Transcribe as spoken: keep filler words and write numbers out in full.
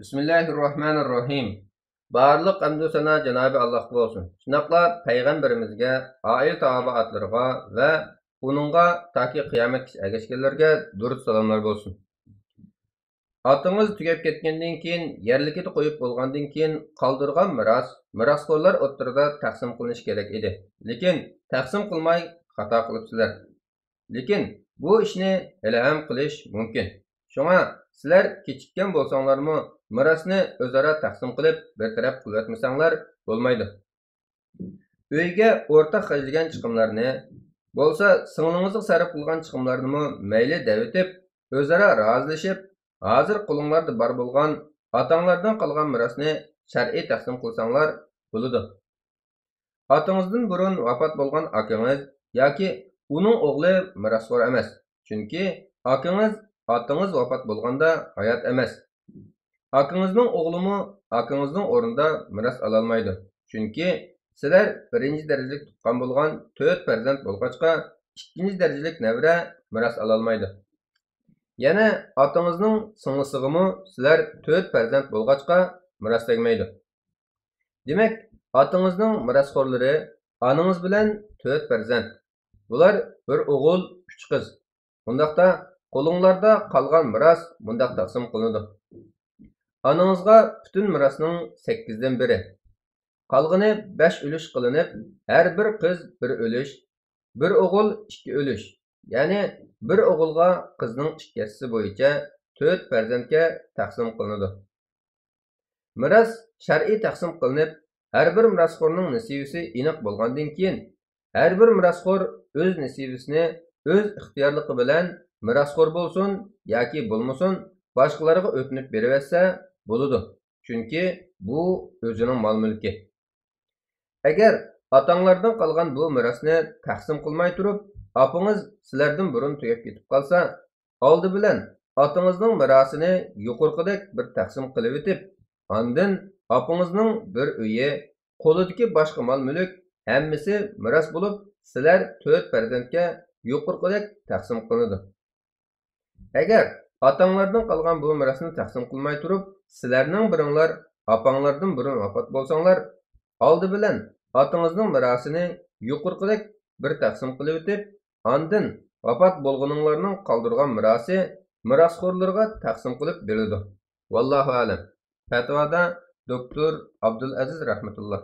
بىسمىللاھىررەھمانىررەھىم. بارلىق ھەمدۇ سانا جانابى ئاللاھقا بولسۇن. شۇنداقلا پەيغەمبىرىمىزگە، ئائىلە تاۋابىئاتلىرىغا ۋە ئۇنىڭغا تاكى قىيامەتكىچە ئەگەشكەنلەرگە دۇرۇت سالاملار بولسۇن. ئاتىڭىز تۈگەپ كەتكەندىن كېيىن، يەرلىكىدە قويۇپ بولغاندىن كېيىن قالدۇرغان مىراس مىراسخورلار ئوتتۇرىدا تەقسىم قىلىنىشى كېرەك ئىدى. لېكىن تەقسىم قىلماي خاتا قىلىپسىلەر. لېكىن بۇ ئىشنى ھېلىھەم قىلىش مۇمكىن. شۇڭا سىلەر كېچىككەن بولساڭلارمۇ، مىراسنى ئۆزئارا تەقسىم قىلىپ بىر تەرەپ قىلىۋەتمىسەڭلار بولمايدۇ. ئۆيگە ئورتاق خەجلىگەن چىقىملارنى، بولسا سىڭلىڭىزغا سەرپ قىلغان چىقىملارنىمۇ مەيلى دەۋېتىپ، ئۆزئارا رازىلىشىپ، ھازىر قولۇڭلاردا بار بولغان ئاتاڭلاردىن قالغان مىراسنى شەرئىي تەقسىم قىلساڭلار بولىدۇ. ئاتىڭىزدىن بۇرۇن ۋاپات بولغان ئاكىڭىز ياكى ئۇنىڭ ئوغلى مىراسخور ئەمەس. چۈنكى ئاكىڭىز ئاتىڭىز ۋاپات بولغاندا ھايات ئەمەس. ئاكىڭىزنىڭ ئوغلىمۇ ئاكىڭىزنىڭ ئورنىدا مىراس ئالالمايدۇ. چۈنكى سىلەر بىرىنچى دەرىجىلىك تۇغقان بولغان تۆت پەرزەنت بولغاچقا، ئىككىنچى دەرىجىلىك نەۋرە مىراس ئالالمايدۇ. يەنە ئاتىڭىزنىڭ سىڭلىسىغىمۇ سىلەر تۆت پەرزەنت بولغاچقا مىراس تەگمەيدۇ. دېمەك، ئاتىڭىزنىڭ مىراسخورلىرى ئانىڭىز بىلەن تۆت پەرزەنت. بۇلار بىر ئوغۇل، ئۈچ قىز. بۇنداقتا قولۇڭلاردا قالغان مىراس مۇنداق تەقسىم قىلىنىدۇ. ئانىڭىزغا پۈتۈن مىراسنىڭ سەككىزدىن بىرى. قالغىنى بەش ئۈلۈش قىلىنىپ، ھەر بىر قىز بىر ئۈلۈش، بىر ئوغۇل ئىككى ئۈلۈش، يەنى بىر ئوغۇلغا قىزنىڭ ئىككى ھەسسىسى بويىچە تۆت پەرزەنتكە تەقسىم قىلىنىدۇ. مىراس شەرئىي تەقسىم قىلىنىپ، ھەر بىر مىراسخورنىڭ نېسىۋىسى ئېنىق بولغاندىن كېيىن، ھەر بىر مىراسخور ئۆز نېسىۋىسىنى ئۆز ئىختىيارلىقى بىلەن مىراسخور بولسۇن ياكى بولمىسۇن، باشقىلارغا ئۆتۈنۈپ بېرىۋەتسە بولىدۇ. چۈنكى بۇ ئۆزىنىڭ مال-مۈلكى. ئەگەر ئاتاڭلاردىن قالغان بۇ مىراسنى تەقسىم قىلماي تۇرۇپ، ئاپىڭىز سىلەردىن بۇرۇن تۈگەپ كېتىپ قالسا، ئالدى بىلەن ئاتىڭىزنىڭ مىراسىنى يۇقىرىقىدەك بىر تەقسىم قىلىۋېتىپ، ئاندىن ئاپىڭىزنىڭ بىر ئۆيى، قولىدىكى باشقا مال-مۈلۈك، ھەممىسى مىراس بولۇپ، سىلەر تۆت پەرزەنتكە يۇقىرىقىدەك تەقسىم قىلىنىدۇ. ئەگەر ئاتاڭلاردىن قالغان بۇ مىراسنى تەقسىم قىلماي تۇرۇپ، سىلەرنىڭ بىرىڭلار ئاپاڭلاردىن بۇرۇن ۋاپات بولساڭلار، ئالدى بىلەن ئاتىڭىزنىڭ مىراسىنى يۇقىرىقىدەك بىر تەقسىم قىلىۋېتىپ، ئاندىن ۋاپات بولغىنىڭلارنىڭ قالدۇرغان مىراسى مىراسخورلىرىغا تەقسىم قىلىپ بېرىلىدۇ. ۋاللاھۇ ئەلەم. پەتىۋادا دوكتور ئابدۇلئەزىز رەھمەتۇللا.